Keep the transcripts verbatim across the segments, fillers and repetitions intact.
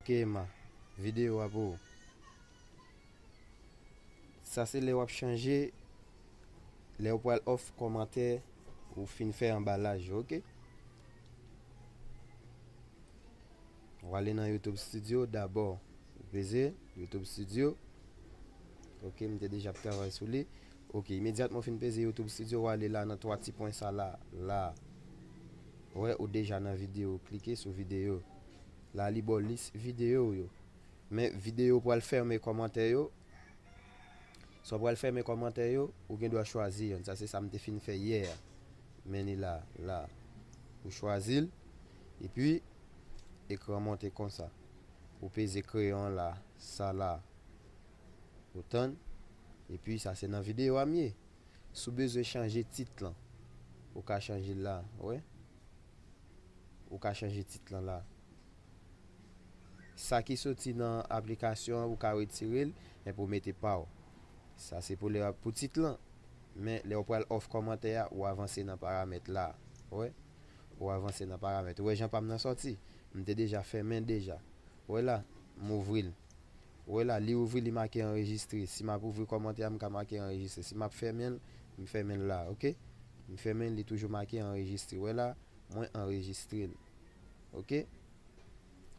Kema, videyo a pou ou. Sa se lè w ap chanje, lè w pral off kòmantè ou fin fè anba live yo, oke? W ale nan YouTube Studio dabò. Ou peze YouTube Studio. Oke, m te deja ap travay sou li. Oke, imedyatman w fin peze YouTube Studio, w ale la nan twa ti pwen sa la, la. Wè, ou deja nan videyo, klike sou videyo. La, li ba w lis videyo yo. Men videyo w pral fèmen kòmantè yo. Sa w pral fèmen kòmantè yo, ou gen dwa chwazi yonn. Sa se sa m te fin fè yè a. Men li la, la. Ou chwazi l, epi ekran monte konsa. Ou peze kreyon la, sa la. Ou tann, epi sa se nan videyo a m ye. Si w bezwen chanje tit lan, ou ka chanje l la, wè. Ou ka chanje tit lan la. Sa ki soti nan aplikasyon an, ou ka retire l, epi w mete pa w. Sa se pou lè, pou tit lan. Men lè w pral off kòmantè a, ou avanse nan paramèt la. Wè? Ou avanse nan paramèt. Ou wè jan pa m nan sòti? M te deja fèmen deja. Wè la, m ouvri l. Wè la, li ouvri, li make anrejistre. Si m ap ouvri kòmantè a, m ka make anrejistre. Si m ap fèmen l, m fèmen l la, oke? M fèmen l, li toujou make anrejistre. Wè la, mwen anrejistre l. Oke?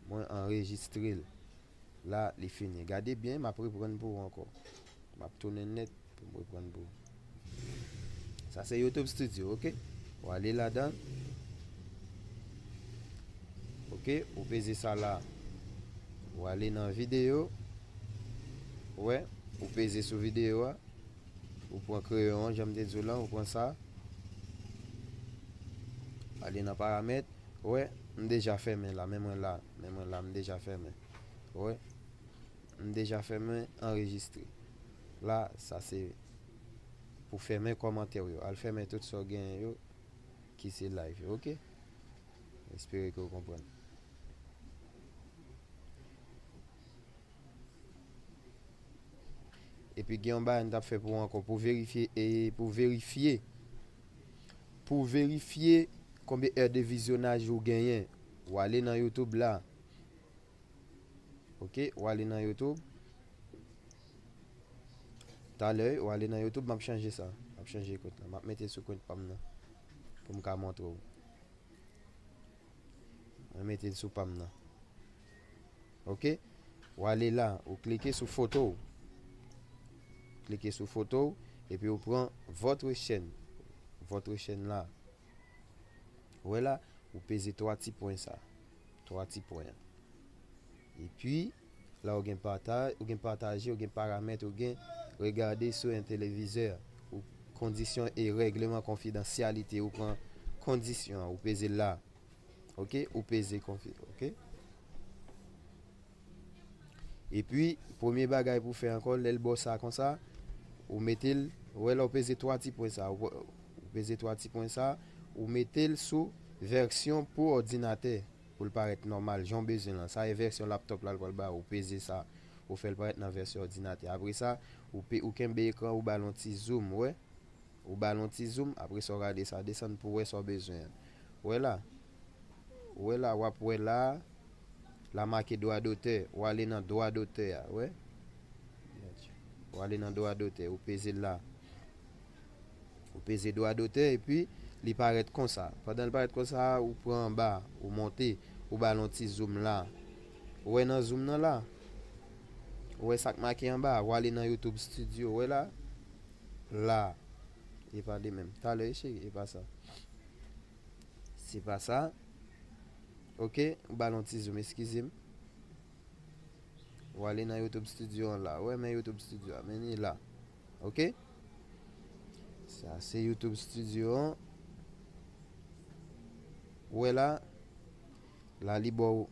Mwen anrejistre l. La, li fini. Gade byen, m ap reprann pou ou ankò. M ap tounen nèt pou m reprann pou ou. Sa se YouTube Studio, oke? Ou ale ladan. Oke, ou peze sa la. Ou ale nan videyo. Wè, ou peze sou videyo a. Ou pran kreyon an, jan m te di w lan, ou pran sa. Ale nan paramèt. Wè, m deja fèmen la, men mwen la, men mwen la, m deja fèmen. Wè, m deja fèmen anrejistre. La, sa se pou fèmen kòmantè w yo. Al fèmen tout sa w genyen yo ki se live yo, oke? M espere ke w konprann. Epi gen yon bagay m t ap fè pou ou ankò, pou verifye, e pou verifye, pou verifye konbyen è de vizyonaj ou genyen, ou ale nan YouTube la. Oke, ou ale nan YouTube. Talè, ou ale nan YouTube, m ap chanje sa. M ap chanje kont la. M ap mete sou kont pa m nan. Pou m ka montre w. Mwen mete l sou pa m nan. Oke? Ou ale la, ou klike sou foto w. Klike sou foto w, epi ou pran votre chaîne. Votre chaîne la. Ou wè la, ou peze twa ti pwen sa. Twa ti pwen an. Epi, la ou gen pata-, ou gen pataje, ou gen paramèt, ou gen regade sou en televizè. Ou kondisyon e règleman konfidansyalite, ou pran kondisyon an, ou peze la. Oke? Ou peze konfi-, oke? Epi, premye bagay pou fè ankò, lè l ba w sa konsa, ou mete l, ou wè lè w peze twa ti pwen sa, ou, ou peze twa ti pwen sa, ou mete l sou vèsyon pou òdinatè, pou l parèt nòmal, jan w bezwen lan. Sa e vèsyon laptòp la, l pral ba ou, ou peze sa, ou fè l parèt nan vèsyon òdinatè. Apre sa, ou pe-, ou kenbe ekran, ou ba l yon ti zoom, ou wè? Ou ba l yon ti zoom, apre sa w rale sa desann pou w wè sa w bezwen an. Ou wè la? Ou wè la, w ap wè la, la make dwa dotè. Ou ale nan dwa dotè a, wè? Ou ale nan dwa dotè, ou peze la. Ou peze dwa dotè, epi li parèt konsa. Pandan l parèt konsa, ou pran anba, ou monte, ou ba l yon ti zoom la. Ou wè nan zoom nan la? Ou wè sa k make anba? Ou ale nan YouTube Studio, ou wè la? La. E pa li menm. Talè, cheri, e pa sa. Se pa sa. Oke, ou ba l yon ti zoom, eskize m. Ou ale nan YouTube Studio an la. Ou wè men YouTube Studio a, men li la. Oke? Sa se YouTube Studio an. Ou wè la, la li ba w,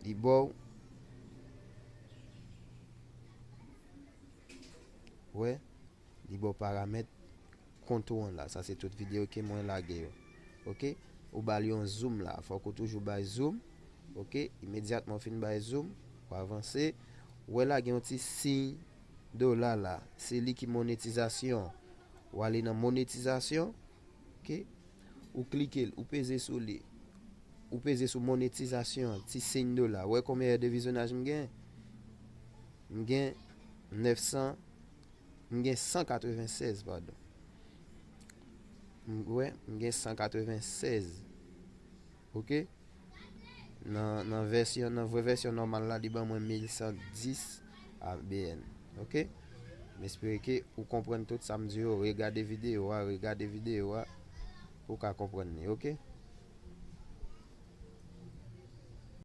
li ba w. Ou wè? Li ba w paramèt kont ou an la. Sa se tout videyo ke mwen lage yo. Oke? Ou ba l yon zoom la. Fòk ou toujou bay zoom. Oke? Imedyatman w fin bay zoom, ou avanse. Ou wè la gen yon ti siy dola la. Se li ki monetizasyon. Ou ale nan monetizasyon. Oke? Ou klike l, ou peze sou li. Ou peze sou monetizasyon an, ti siy dola. Wè konbyen è de vizyonaj m gen? M gen nèf san, m gen san katreven sèz, padon. M, wè, m gen san katreven sèz. Ok? Nan, nan vèsyon, nan vrè vèsyon nòmal la, li ban mwen mil san dis A B N. Ok? M espere ke ou konprann tout sa m di yo. Regade videyo a, regade videyo a, pou w ka konprann li. Ok?